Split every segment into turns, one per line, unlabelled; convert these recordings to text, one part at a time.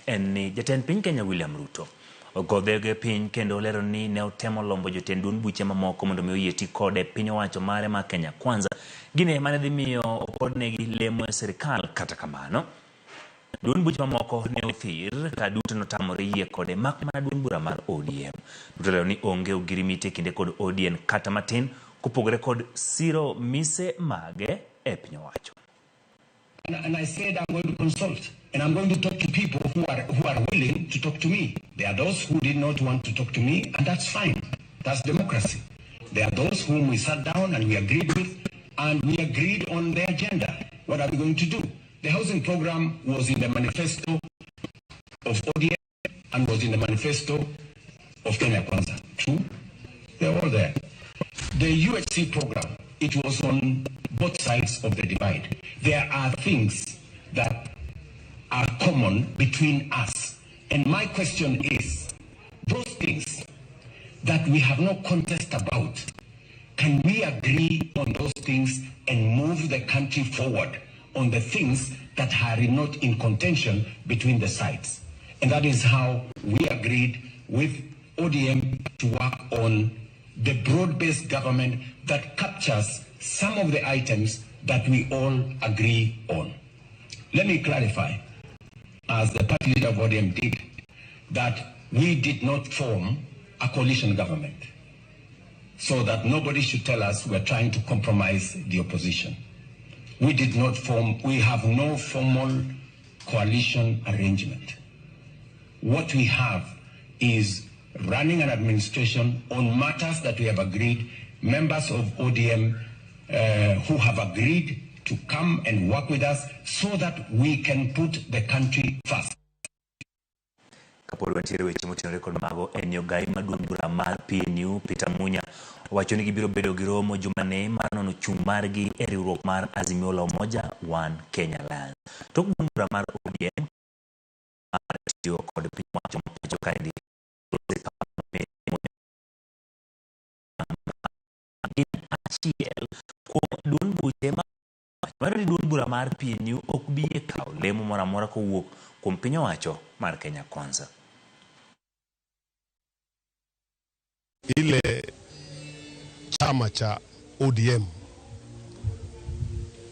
en ni jatend piny Kenya William Ruto ogo dhoge piny kendo olero ni ne otemo lombo jotend duond buche mamoko mondo mi oyie ti kode piny owacho mare ma Kenya Kwanza gine mane dhi miyo opodnegi lemo e sirikal. Kata kamano, duond buche mamoko ne othir ka duto notamore yie kode mak mana duond bura mar ODM. Ruto olero ni onge ogirimiti e kinde kod ODM kata matin kopogore kod siro mise mage e piny owacho.
And I said I'm going to consult and I'm going to talk to people who are willing to talk to me. There are those who did not want to talk to me, and that's fine. That's democracy. There are those whom we sat down and we agreed with, and we agreed on the agenda. What are we going to do? The housing program was in the manifesto of ODM and was in the manifesto of Kenya Kwanza. True? They're all there. The UHC program, it was on both sides of the divide. There are things that are common between us. And my question is, those things that we have no contest about, can we agree on those things and move the country forward on the things that are not in contention between the sides? And that is how we agreed with ODM to work on the broad-based government that captures some of the items that we all agree on. Let me clarify, as the party leader of ODM did, that we did not form a coalition government, so that nobody should tell us we're trying to compromise the opposition. We did not form, we have no formal coalition arrangement. What we have is running an administration on matters that we have agreed, members of ODM who have agreed to come and work with us so that we can put the country first.
Kapod wantiere weche motenore kod mago en ni ogai maduong' bura mar PNU Peter Munya owacho ni gibiro bedo gi romo jumani mar nono chung' margi e riwruok mar Azimio la Umoja One Kenya Alliance. Tok duond bura mar ODM mar tiyo kod piny owacho ma pacho kaendi gin achiel kuom duond buche ma dwaro ni duond bura mar PNU ok bi yie kawo lemo moro amora kowuok kuom piny owacho mar Kenya Kwanza.
Ile chama cha ODM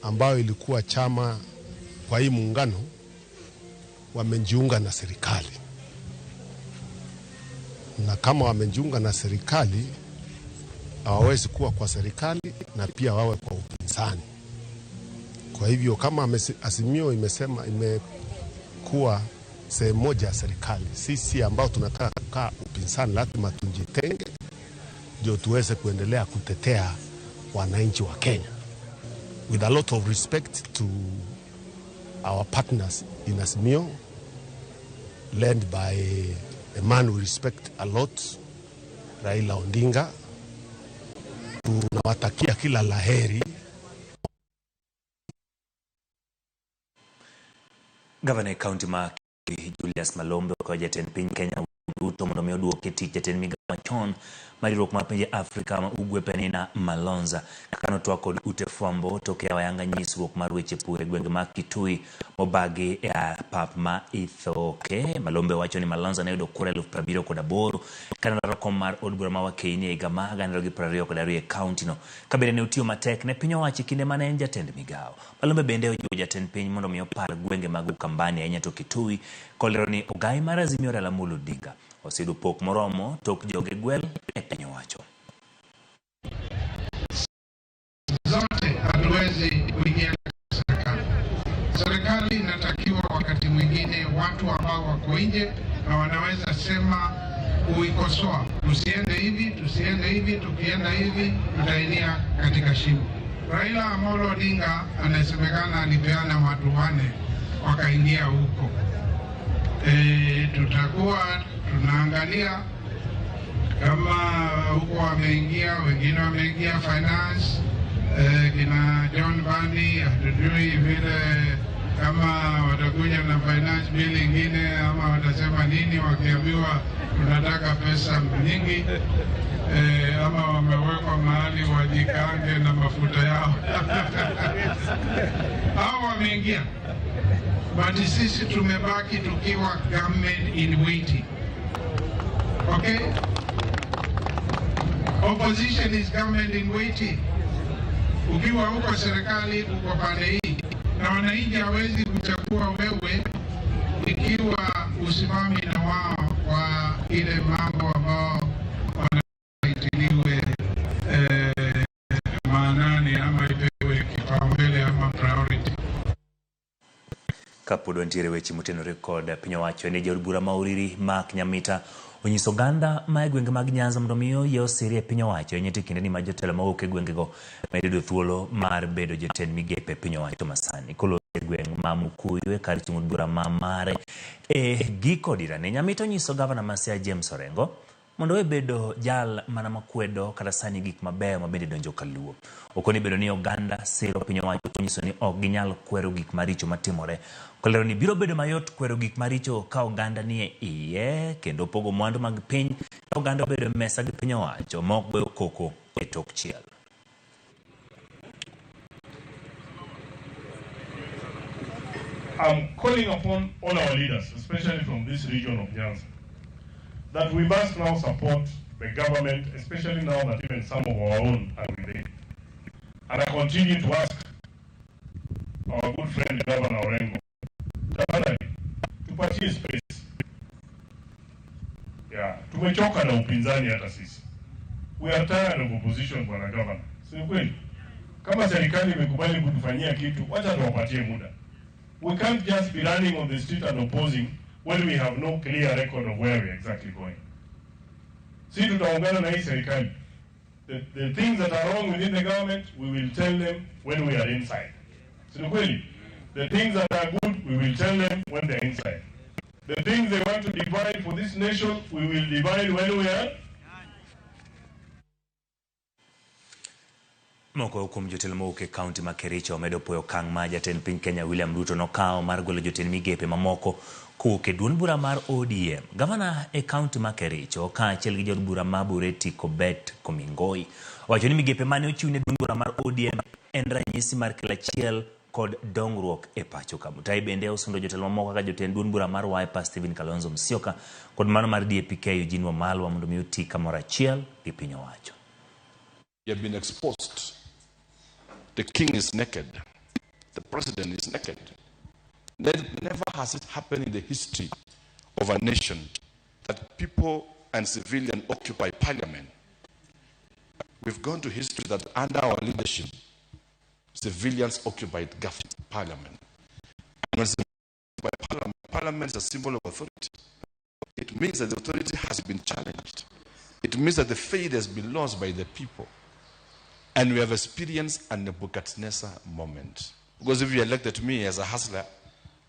ambayo ilikuwa chama kwa hii muungano wamejiunga na serikali, na kama wamejiunga na serikali hawawezi kuwa kwa serikali na pia wawe kwa upinzani. Kwa hivyo kama Azimio imesema imekuwa sehemu moja ya serikali, sisi ambao tunataka kukaa upinzani lazima tujitenge ndio tuweze kuendelea kutetea wananchi wa Kenya. With a lot of respect to our partners in Azimio, led by a man we respect a lot, Raila Odinga. Tunawatakia kila laheri.
Gavana e kaunti ma Julius Malombe okwayo jatend piny Kenya Ruto mondo mi oduok e tich jatend migao machon mar riwruok mar pinje Afrika ma Ugwe Penina Malonza. Kaka notwak kod ute fwambo tok yawo ayanga nyisruok mar weche pur e gwenge mag Kitui mobagi e pap ma Ithoke. Malombe wacho ni Malonza ne oyudo kura 78,000 kane olaro kom mar od bura ma Wakeini e higa mar 2022 e kaunti no. Kabende ne otiyo matek ne piny owacho e kinde mane en jatend migao. Malombe bende ojiwo jatend piny mondo mi opar gwenge mag Ukambani ahinya to Kitui kolero ni ogai mar Azimio Raila Amolo Odinga oseyudo pok moromo tok joge gwel e piny owacho.
Zote hatuwezi kuingia serikali. Serikali inatakiwa wakati mwingine watu ambao wako nje na wanaweza sema kuikosoa, tusiende hivi, tusiende hivi, tukienda hivi tutaingia katika shimo. Raila Amolo Odinga anasemekana alipeana watu wane wakaingia huko. Tutakuwa tunaangalia kama huko wameingia, wengine wameingia finance, kina John Mbadi, hatujui vile kama watakuja na finance bill ingine ama watasema nini wakiambiwa tunataka pesa nyingi, ama wamewekwa mahali wajikange na mafuta yao. Hao wameingia. But sisi tumebaki tukiwa government in waiting. Okay? Opposition is government in waiting. Ukiwa huko serikali uko pande hii, na wananchi hawezi kuchagua wewe ikiwa usimami na wao kwa ile mambo ambao wanaitiliwe maanani ama ipewe kipaumbele ama priority.
Kapod wantiere weche motenore kod piny owacho ni jaod bura ma Uriri Mark Nyamita onyiso oganda ma e gwenge mag Nyanza mondo mi oyie osiri e piny owacho ahinya to e kindeni ma jotelo mawuok e gwengego medo yudo thuolo mar bedo jotend migepe e piny owacho masani. Koloso e gweng' ma Mukuyu e kar chung' od bura ma mare e giko dirani, Nyamita onyiso gavana ma Siaya James Orengo mondo owe bedo jal mana makwedo kata sani gik mabeyo ma bende donjo kaluo. Okoni bedo ni oganda siro piny owacho onyiso ni ok ginyal kwero gik maricho matimore. Kolero ni biro bedo mayot kwero gik maricho ka oganda nie iye kendo pogo mwandu mag piny ka oganda obedo e mesa gi piny owacho ma ok goyo koko e tok chiel.
I'm calling upon all our leaders, especially from this region of Nyanza, that we must now support the government, especially now that even some of our own are within. And I continue to ask our good friend Governor Orengo, tafadhali tupatie space. Yeah, tumechoka na upinzani hata sisi. We are tired of opposition, Bwana Governor. Si kweli? Kama serikali imekubali kutufanyia kitu, wacha tuwapatie muda. We can't just be running on the street and opposing when we have no clear record of where we are exactly going. Si tutaungana na hii serikali. The things that are wrong within the government, we will tell them when we are inside. Si ni kweli? The things that are good, we will tell them when they are inside. The things they want to divide for this nation, we will divide when we are.
Moko kuom jotelo mowuok e kaunti ma Kericho omedo puoyo okang' ma jatend piny Kenya William Ruto nokawo mar golo jotend migepe mamoko kowuok e duond bura mar ODM. Gavana e kaunti ma Kericho kaachiel gi jaod bura ma Bureti Kobet Komingoi owacho ni migepe mane ochiw ne duond bura mar ODM en ranyisi mar kelo achiel kod dongruok e pacho ka. Mutai bende osundo jotelo mamoko kaka jotend duond bura mar Wiper Stephen Kalonzo Musyoka kod mano mar DAP-K Eugene Wamalwa mondo mi oti kamoro achiel gi piny owacho.
You have been exposed. The king is naked. The president is naked. Never has it happened in the history of a nation that people and civilians occupy parliament. We've gone to history that under our leadership, civilians occupied parliament. And when civilians occupy parliament, parliament is a symbol of authority. It means that the authority has been challenged. It means that the faith has been lost by the people. And we have experienced a Nebuchadnezzar moment. Because if you elected me as a hustler,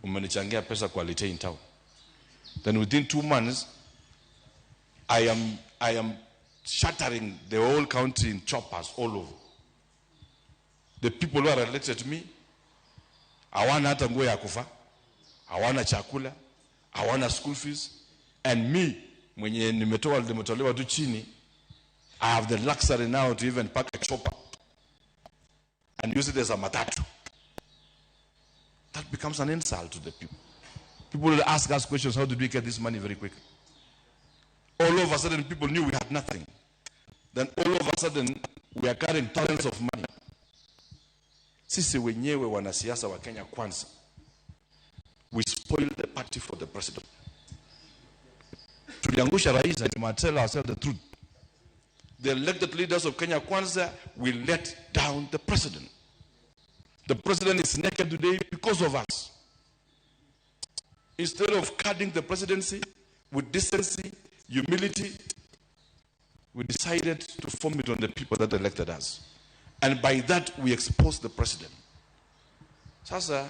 umenichangia pesa kwa in town. Then within 2 months, I am shattering the whole country in choppers all over. The people who are elected to me, hawana hata nguo ya kufa, hawana chakula, hawana school fees, and me, mwenye nimetolewa tu chini, I have the luxury now to even pack a chopper and use it as a matatu. That becomes an insult to the people. People will ask us questions, how did we get this money very quickly? All of a sudden, people knew we had nothing. Then all of a sudden, we are carrying tons of money. Sisi wenyewe wanasiasa wa Kenya Kwanza, we spoiled the party for the president. Tuliangusha rais, and we must tell ourselves the truth. The elected leaders of Kenya Kwanza will let down the president. The president is naked today because of us. Instead of cutting the presidency with decency, humility, we decided to form it on the people that elected us. And by that, we exposed the president. Sasa,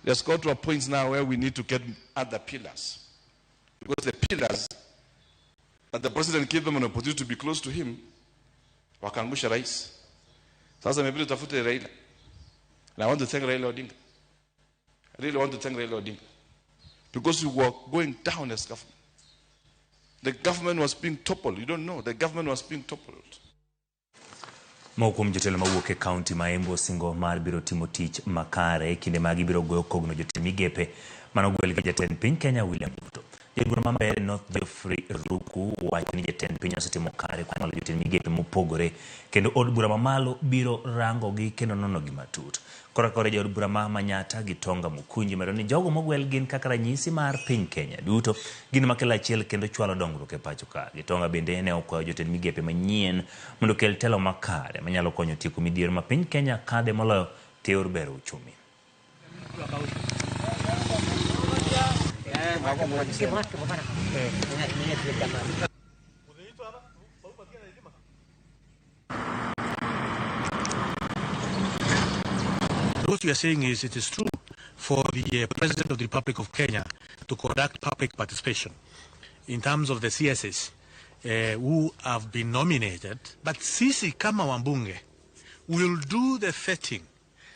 let's go to a point now where we need to get other pillars. Because the pillars that the president gave them an opportunity to be close to him, wakaangusha rais. Sasa imebidi tutafute Raila. And I want to thank Raila Odinga. I really want to thank Raila Odinga. Because we were going down as government. The government was being toppled. You don't know. The government was being toppled.
Moko kuom jotelo mawuok e kaunti ma Embu osingo mar biro timo tich makare e kinde ma gibiro goyo kogno jotend migepe manogwel gi jatend piny Kenya William Ruto. Jaod bura ma Mbeere North Geoffrey Ruku wacho ni jatend piny osetimo kare kuom walo jotend migepe mopogore kendo od bura mamalo biro rangogi kendo nonogi matut. Kora kore jaod bura ma Manyatta gi Tonga Mukunji medo ni jogo mogwel gin kaka ranyisi mar piny Kenya duto, gin makelo achiel kendo chwalo dongruok e pacho ka. Gitonga bende ne okwayo jotend migepe manyien mondo okel telo makare manyalo konyo tieko midhiero ma piny Kenya kadhe moloyo teor bero uchumi.
What we are saying is it is true for the President of the Republic of Kenya to conduct public participation in terms of the CSs who have been nominated. But sisi kama wambunge will do the vetting.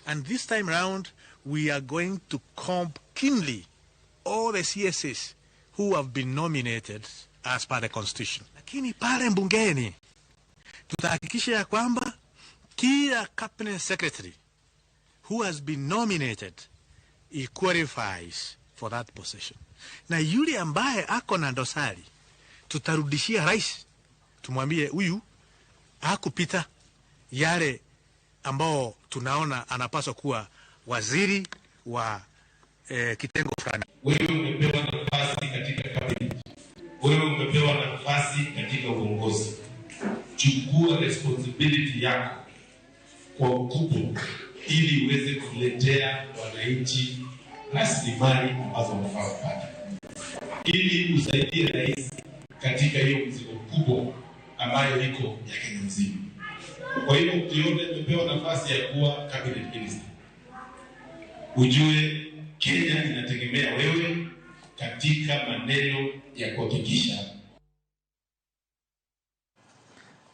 And this time round, we are going to comb keenly all the CSs who have been nominated as per the Constitution. Lakini pale mbungeni tutahakikisha ya kwamba kila cabinet secretary who has been nominated, he qualifies for that position. Na yule ambaye ako na dosari tutarudishia rais, tumwambie huyu hakupita yale ambao tunaona anapaswa kuwa waziri wa kitengo fulani.
Wewe umepewa nafasi katika cabinet, wewe umepewa nafasi katika uongozi. Chukua responsibility yako kwa ukubwa ili uweze kuletea wananchi rasilimali ambazo wanafaa kupata, ili usaidie rais katika hiyo mzigo mkubwa ambayo iko ya Kenya nzima. Kwa hiyo ukiona umepewa nafasi ya kuwa cabinet minister, ujue Kenya inategemea wewe katika maneno ya kuhakikisha.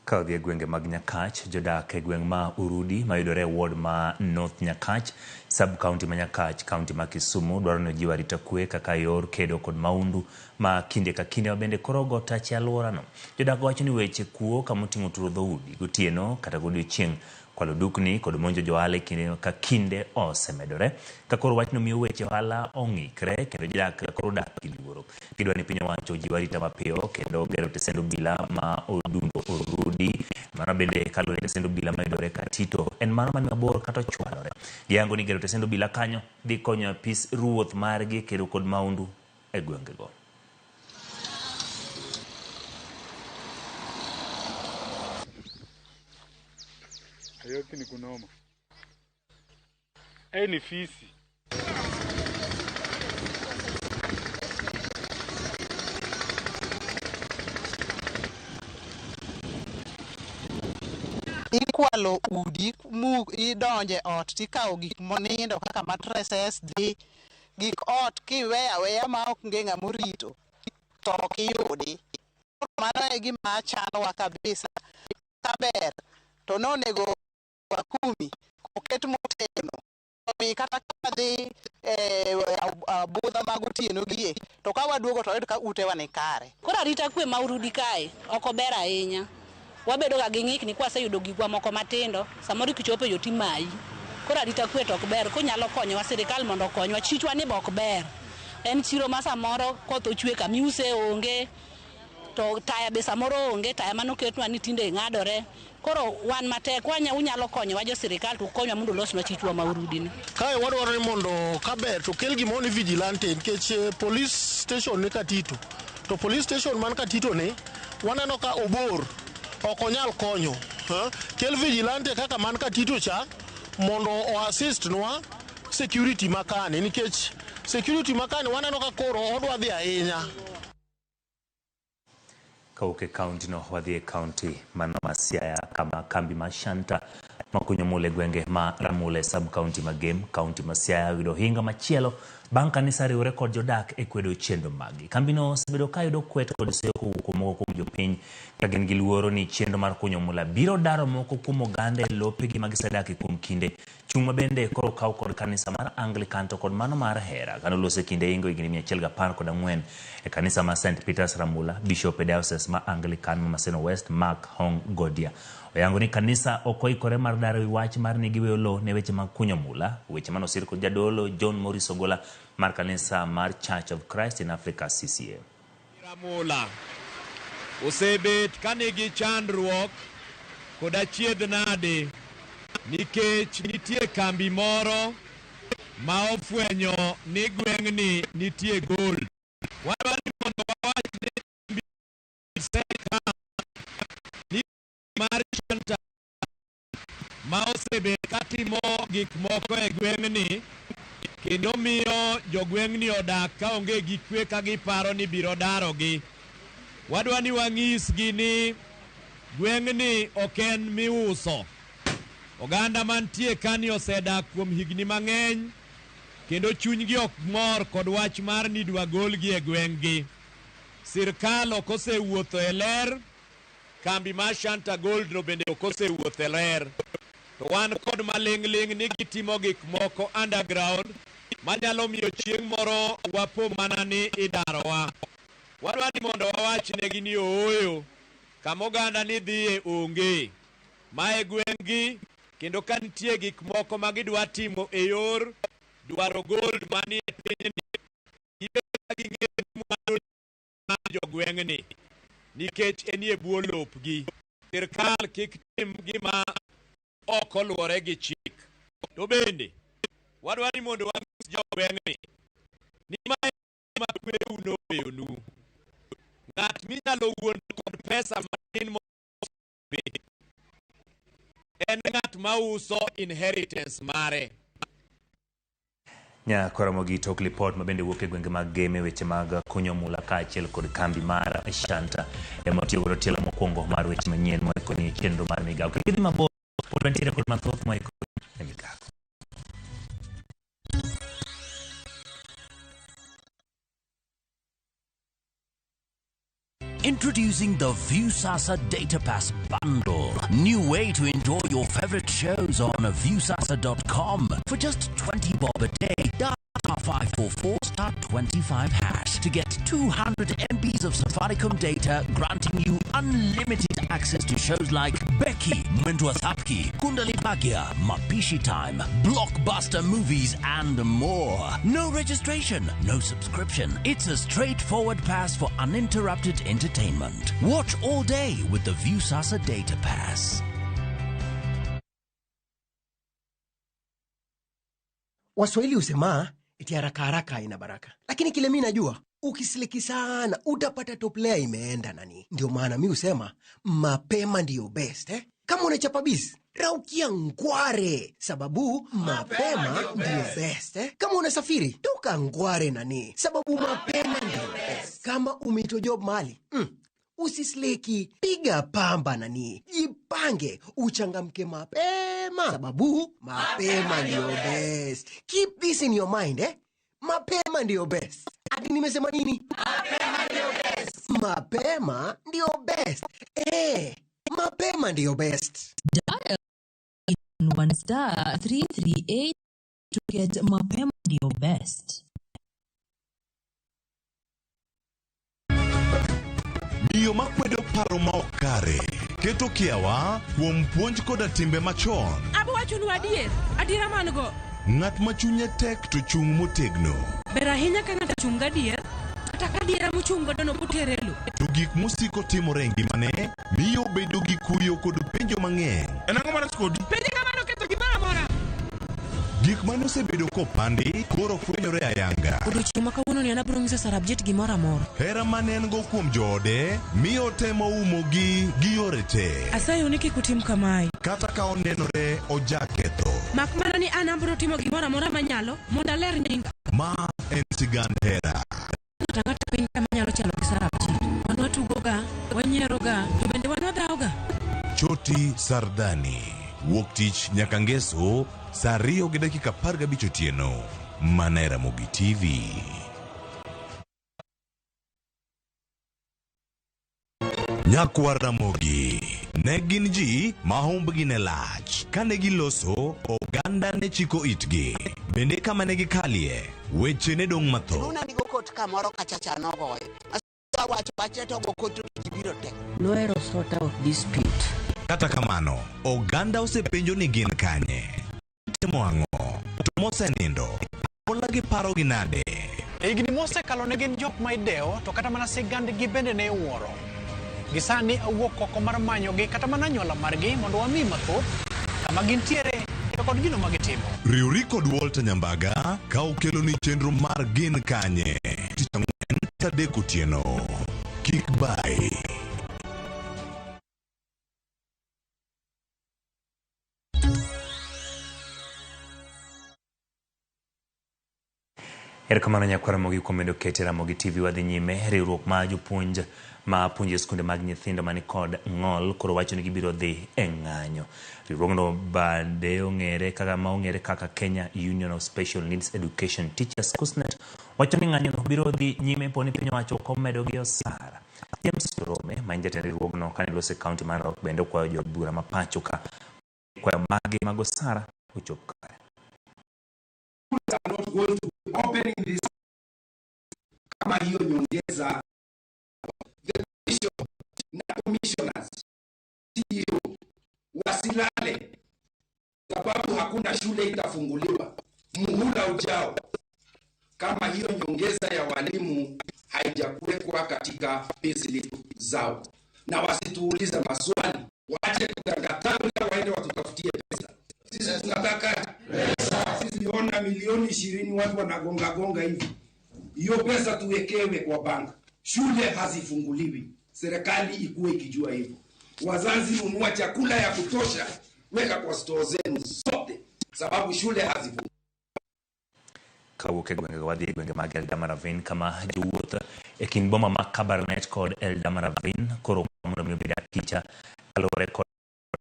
Ka odhi e gwenge mag Nyakach, jodak e gweng' ma Urudi mayudore e ward ma North Nyakach, sub county ma Nyakach, county ma Kisumu dwaro ni ojiw arita kwe kaka yor kedo kod maundu ma kinde ka kinde ma bende koro go tach e alworano. Jodak wacho ni weche kuo kama oting'o turo dhoudi gotieno kata godiochieng', kwalo dukni kod monjo johala e kinde ka kinde osemedore. Ka koro wachno miyo weche ohala ong'ikre kendo jodak koro dak gi luoro. Gidwaro ni piny owacho ojiw arita mapiyo kendo gero tesend obila ma Odundo Orudi. Mano bende kaluwore gi tesend obila mayudore Katito en mano man mabor kata ochwalore. Giyango ni gero tesend obila kanyo dhi konyo apis ruoth margi kedo kod maundu e gwengego.
Hayoki ni kunoma. Ni fisi.
Ikwalo udi mu idonje ot tikawo gik monindo kaka mattresses dhi gik ot kiweyo aweya ma ok onge ng'ama orito to ok iyudi. Mano e gima chandowa kabisa. Kaber to nonego kumi oket motegno omi kata ka wadhi e budho mag otieno gie to ka waduogo to wayud ka utewa ni kare.
Koro arita kwe ma Urudi kae ok ober ahinya. Wabedo ga gi ng'ikni kwaseyudo gikwa moko matindo, samoro kichopo e yo timayi. Koro arita kwe to ok ber, konyalo konyowa sirikal mondo okonywa, chichwa ni be ok ber. En chiro ma samoro koth ochwe kamiuse onge, to taya be samoro onge, taya manoketnwa ni tinde ng'adore. Koro wan matek, unyalo konyowa jo sirikal to ukonywa mondo ulosnwa chichwa ma Urudi ni.
Kae wadwaro ni mondo kaber to kel gimoro ni vigilante nikech police station ni Katito. To police station man Katito ni waneno ka obor, ok onyal konyo. Kel vigilante kaka man Katito cha mondo o assist nwa security makani nikech security makani waneno ka koro odwa dhi ahinya.
Kawuok e kaunti no wadhi e kaunti mano ma Siaya kama kambi ma Shanta makunyo mula e gwenge ma Ramula e sub county ma Gem, kaunti ma Siaya oyudo ohinga machielo Bang' kanisa riwre kod jodak e kwedo chenro maggi. Kambino osebedo ka yudo kwet kod seyo kowuok kuom moko kuom jopiny ka gin gi luoro ni chenro mar kunyo mula biro daro moko kuom oganda e lopegi ma gisedakie kuom kinde. Chung' ma bende koro okaw kod kanisa mar Anglican to kod mano mar Hera kane oloso e kinde ingo higni 114 e kanisa ma St Peters Ramula, Bishop e Diocese ma Anglican ma Maseno West Mark Hong Godia oyango ni kanisa ok oikore mar daro e wach mar ni giweyo lowo ne weche mag kunyo mula, weche mane osir kod jadolo John Morris Ogola mar kanisa mar Church of Christ in Africa CCA.
Ramula osebet ka nigi chandruok kod achiedh nade nikech nitie kambi moro ma ofwenyo ni gweng'ni nitie gold. Wadwa ni mondo wawach ni kambi serikal ni mar Shanta ma osebet katimo gik moko e gweng'ni kendo miyo jogweng'ni odak kaonge gi kwe ka giparo ni biro darogi. Wadwa ni wang'isgi ni gweng'ni ok en miuso. Oganda mantie kani osedak kuom higni mang'eny kendo chunygi ok mor kod wach mar ni idwa golgi e gweng'gi. Sirkal ok osewuotho e ler, kambi mar Shanta Gold no bende ok osewuotho e ler. To wan kod maling'ling' ni gitimo gik moko underground manyalo miyo chieng' moro wapo mana ni idarowa. Wadwa ni mondo wawach negi ni ooyo, kama oganda ni dhiye onge. Ma e gweng'gi kendo ka nitie gik moko ma gidwa timo e yor dwaro gold manie pinyni, gibed ka ging'eyo ni mwandu mar jogweng'ni nikech enie bwo lopgi. Sirkal kik tim gima ok oluwore gi chik. To bende wadwa ni mondo wanyis jogweng'ni ni mae ma kwereu noweyonu. Ng'at minyalo wuondo kod pesa matin mobi en ng'at mauso inheritance mare.
Nyakoromo gi tok lipot ma bende wuok e gwenge mag Gem e weche mag kunyo mula kaachiel kod kambi mar Shanta ema otiyo godo tielo mokwongo mar weche manyien moikoni e chenro mar migawo. Kik idhi mabor, pod wantiere kod mathoth moikoni e migawo.
Introducing the Viusasa Data Pass Bundle. New way to enjoy your favorite shows on Viusasa.com for just 20 bob a day. Dial star 544 star 25 hash to get 200 MBs of Safaricom data, granting you unlimited access to shows like Becky, Mwendwa Thapki, Kundali Bhagya, Mapishi Time, blockbuster movies, and more. No registration, no subscription. It's a straightforward pass for uninterrupted entertainment. Watch all day with the Viusasa Data Pass.
Waswahili husema eti haraka haraka haina baraka, lakini kile mi najua ukisleki sana utapata top layer imeenda nani. Ndio maana mi husema mapema ndiyo best eh? Kama unachapa biz raukia ngware, sababu mapema ndiyo best eh? Kama unasafiri toka ngware nani, sababu mapema ndiyo best. Kama umeitwa job mahali usisleki, piga pamba nani, jipange, uchangamke mapema, sababu mapema ndiyo best. Keep this in your mind eh? Mapema ndiyo best. Ati nimesema nini? Mapema ndiyo best. Eh, mapema ndiyo best.
Dial 1 star 338 to get mapema ndiyo best.
Miyo makwedo paro ma ok kare keto kiawa kuom puonj koda timbe machon.
Abo wachonu adier, adiera man go.
Ng'at ma chunye tek to chung' motegno.
Ber ahinya ka ng'ato ochung' gadier, kata ka adiera mochung' godo no potere lo.
To gik mosiko timore e ngimane miyo obedo gi kuyo kod penjo mang'eny.
En ang'o marach kodi?
Penje ng'ama noketho gimoro amora.
Gik mane osebedo kopandi koro fwenyore ayanga.
Odiochieng' ma kawuono ni an abiro nyiso Sarabjit gimoro amora.
Hera mane en go kuom joode miyo otemo umogi gi yore te.
Asayou ni kik utim kamae.
Kata ka onenore ojaketho.
Mak mana ni an abiro timo gimoro amora manyalo mondo aler nyinga.
Ma en sigand hera.
Ng'ato ang'ata piny ka manyalo chalo gi Sarabjit. Wan watugoga, wanyieroga, to bende wan wadhawoga.
Choti Sardani. Wuok tich nyaka ngeso saa 2:15 otieno. Mana e Ramogi TV. Nyakwar Ramogi ne gin ji ma humbgi ne lach. Kane giloso, oganda ne chiko itgi. Bende kama ne gikalie, weche ne dong' mathoth.
Luna nigo kot kamoro kachacha nogoye. Awacho wache to go kot to ji biro te.
Nohero sort out dispute.
Kata kamano, oganda osepenjo ni gin kanye, timo ang'o, to mosenindo, ola gi parogi nade?
E higni mosekalo ne gin jok ma idewo to kata mana sigandgi bende ne iwuoro. Gi sani awuok oko mar manyogi kata mana anyuola margi mondo wami mathoth kama gintiere to kod gino ma gitimo.
Riwri kod Walter Nyambaga ka okeloni chenro mar Gin Kanye tich ang'wen saa 3 otieno. Kik bayi.
Erokamano nyakwar Ramogi kuom medo kete Ramogi TV. Wadhi nyime. Riwruok ma jopuonj ma puonjo e skunde mag nyithindo mani kod ng'ol koro wacho ni gibiro dhi e ng'anyo. Riwruogno bende ong'ere kaka ma ong'ere kaka Kenya Union of Special Needs Education Teachers KUSNET wacho ni ng'anyono biro dhi nyime po ni piny owacho ok omedogi osara. James Torome ma en jatend riwruogno kane loso e kaunti mar Narok bende okwayo jood bura ma pacho ka kwayo mage mag osara ochop kare.
Are not going to be opening this kama hiyo nyongeza the commission na commissioners CEO wasilale, sababu hakuna shule itafunguliwa muhula ujao kama hiyo nyongeza ya walimu haijakuwekwa katika payslip zao, na wasituulize maswali, waache kutangatanga, waende watutafutie pesa. Sisi tunataka pesa. Sisi ona milioni 20 watu wanagonga gonga hivi, hiyo pesa tuwekewe kwa bank. Shule hazifunguliwi, serikali ikuwe ikijua hivyo. Wazazi, nunua chakula ya kutosha, weka kwa store zenu zote, sababu shule hazifunguliwi.
Kawuok e gwenge wadhi e gwenge mag Eldama Ravine kama jowuoth e kind boma ma Kabarnet kod Eldama Ravine koro mondo mi obed akicha kaluwore kod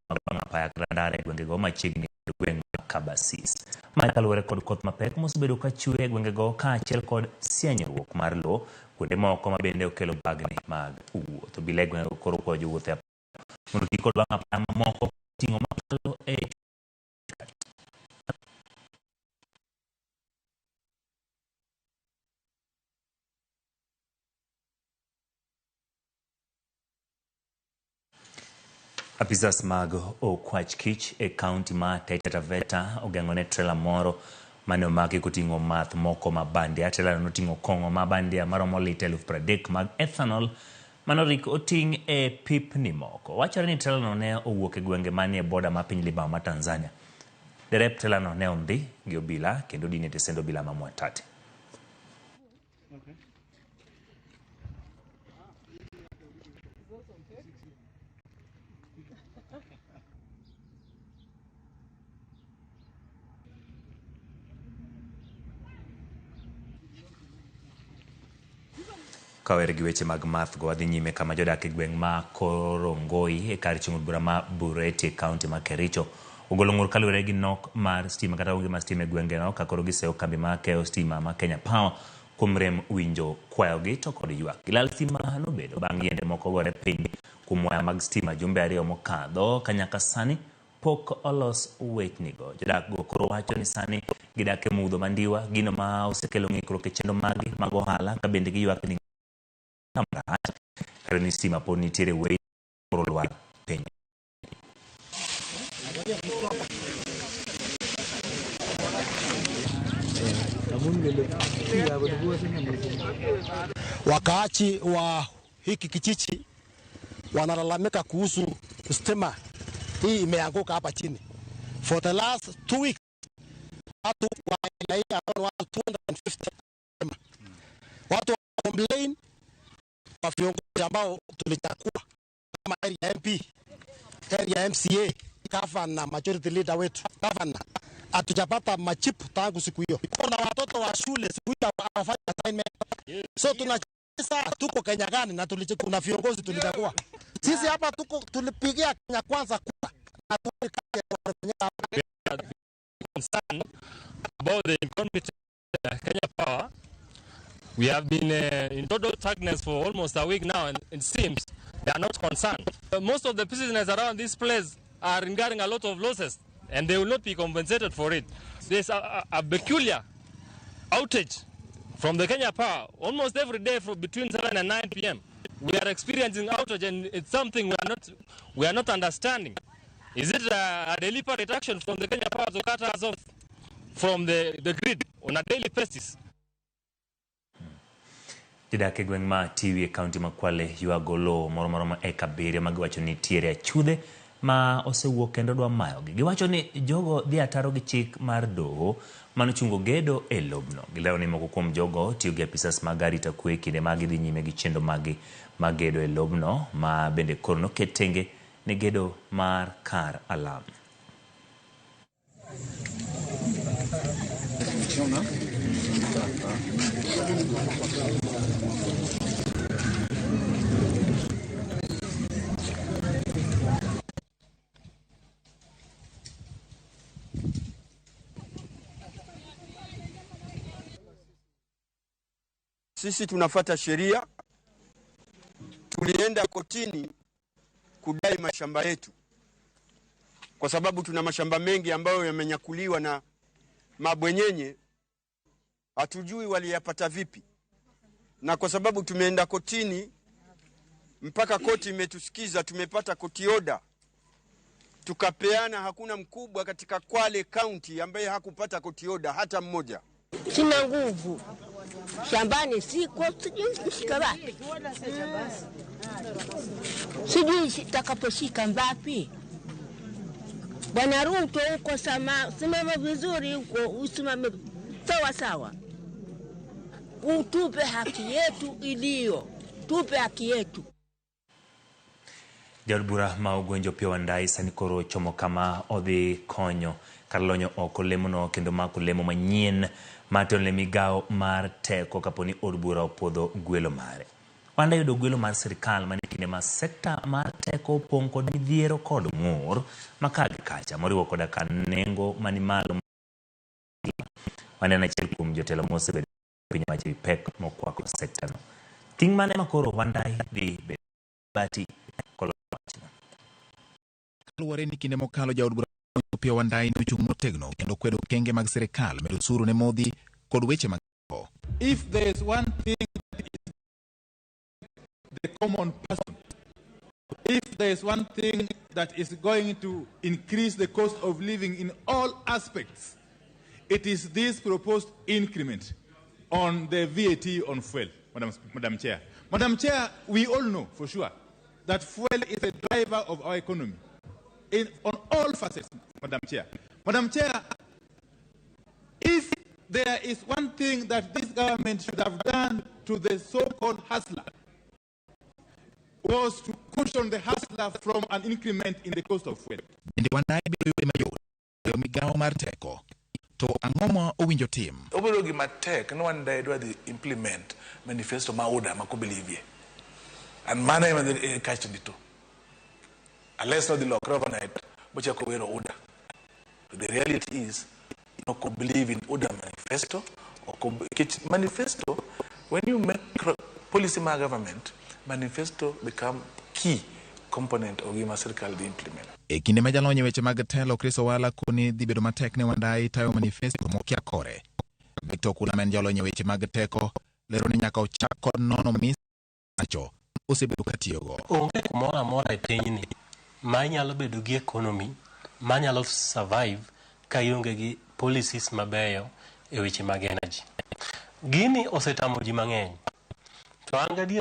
bang' apaya kata ndara e gwengego machiegni kod gweng' ma Kabasis. Ma kaluwore kod koth mapek mosebedo ka chwe e gwengego kaachiel kod sienyruok mar lowo kuonde moko ma bende okelo bagni mag wuoth. Obila e gwengego koro kwayo jowuoth e apaya mondo oti kod wang' apaya mamoko ting'o makalo e Apisas mag okwach kich e kaunti ma Taita Taveta ogeng'o ne trela moro mane omaki koting'o math moko ma bandia. Trela no noting'o kong'o ma bandia maromo lita 30,000 mag ethanol manorik oting' e pipni moko. Wachore ni trela no ne owuok e gwenge manie boda ma piny libamba ma Tanzania. Derep trela no ne ondhi gi obila kendo odine e tesend obila ma Mwatate. Kawere gi weche mag math go wadhi nyime kama jodak e gweng' ma Korongoi e kar chung' od bura ma Bureti e kaunti ma Kericho ogolo ng'ur kaluwore gi nok mar stima kata onge mar stima e gwengeno ka koro giseyo kambi ma keyo stima ma Kenya Power kuom rem winjo kwayogi to kod ywak. Gilal stima nobedo bang' yiende moko gore piny kuom waya mag stima jumbe 2 mokadho ka nyaka sani pok olos wechnigo. Jodak go koro wacho ni sani gidak e mudho mandiwa, gino ma osekelo ng'ikruok e chenro maggi mag ohala ka bende giywak ni marach kata ni stima pod nitiere wei koro lwar piny.
Wakaaji wa hiki kijiji wanalalamika kuhusu stima hii imeanguka hapa chini. For the last 2 weeks watu wa aina hii ambao watu 250 watu wa complain kwa viongozi ambao tulichagua kama area MP, area MCA, governor, majority leader wetu, governor. Hatujapata majibu tangu siku hiyo. Kuna watoto wa shule siku hiyo hawafanyi assignment. So tunacheza tuko Kenya gani na kuna viongozi tulichagua. Sisi hapa tuko tulipigia Kenya kwanza kura. Na tulikaa
concerned about the incompetence Kenya Power. We have been in total darkness for almost a week now, and it seems they are not concerned. Most of the businesses around this place are incurring a lot of losses, and they will not be compensated for it. There's a peculiar outage from the Kenya Power almost every day from between 7 and 9 p.m. We are experiencing outage, and it's something we are not understanding. Is it a deliberate action from the Kenya Power to cut us off from the grid on a daily basis?
Jodak e gweng' ma Tiwi e kaunti ma Kwale ywago lowo moro maromo eka 7 ma giwacho ni nitiere achudhe ma osewuok kendo dwa mayogi. Giwacho ni jogo dhi ataro gi chik mar doho manochungo gedo e lobno. Gilero ni moko kuom jogo tiyo gi apisas mag arita kwe kinde ma gidhi nyime gi chenro maggi mag gedo e lobno ma bende koro noket tenge ne gedo mar kar alam.
Sisi tunafata sheria. Tulienda kotini kudai mashamba yetu kwa sababu tuna mashamba mengi ambayo yamenyakuliwa na mabwenyenye, hatujui waliyapata vipi. Na kwa sababu tumeenda kotini mpaka koti imetusikiza, tumepata koti oda tukapeana. Hakuna mkubwa katika Kwale County ambaye hakupata koti oda hata mmoja.
Sina nguvu shambani, siko, sijui nishika wapi, sijui nitakaposhika wapi. Bwana Ruto huko simama vizuri huko, usimame sawa sawa, utupe haki yetu iliyo, tupe haki yetu.
Jaod bura ma Ugwe Opiyo Wandayi sani koro chomo kama odhi konyo kar lonyo oko lemono kendo mako lemo manyien mar telo ne migawo mar teko kapo ni od bura opuodho gwelo mare. Wandayi yudo gwelo mar sirikal mane kinde ma sekta mar teko opong' kod midhiero kod ng'ur ma ka gi kacha moriwo koda ka nengo mani malo. Wandayi en achiel kuom jotelo mosebedo piny owacho ewi pek mokwako sekta no. Ting' mane ma koro Wandayi dhi bedo bati koloso wachno.
Kaluwore ni kinde mokalo jaod bura Opiyo Wandayi nochung' motegno kendo kwedo okenge mag sirikal medo osuru ne modhi kod weche mag.
If there is one thing that is the common person, if there is one thing that is going to increase the cost of living in all aspects, it is this proposed increment on the VAT on fuel, Madam Chair. Madam Chair, we all know for sure that fuel is a driver of our economy on all facets, Madam Chair. Madam Chair, if there is one thing that this government should have done to the so-called hustler, was to cushion the hustler from an increment in the cost of fuel.
Bende Wandayi biro yude mayot e migawo mar teko. To ang'o ma owinjo tim?
Obedo gima tek ni Wandayi dwa dhi implement manifesto ma UDA ma ok and mano ema dhi kach to. Unless not the lokre overnight, bochako wero UDA. The reality is, ok believe in UDA manifesto. Manifesto, when you make policy ma government, manifesto become key component of gima sirkal dhi implement.
E kinde ma jalony e weche mag telo Chris Owala koni dhi bedo matek ne Wandayi tayo manifesto mokia kore. Victor Okula ma en jalony e weche mag teko lero ni nyaka ochak kod nono misacho osebedo katiyogo.
Onge kumoro amora e pinyni ma inyalo bedo gi economy ma nyalo survive ka ionge gi policies mabeyo e weche mag energy. Gini osetamo ji mang'eny. To an gadier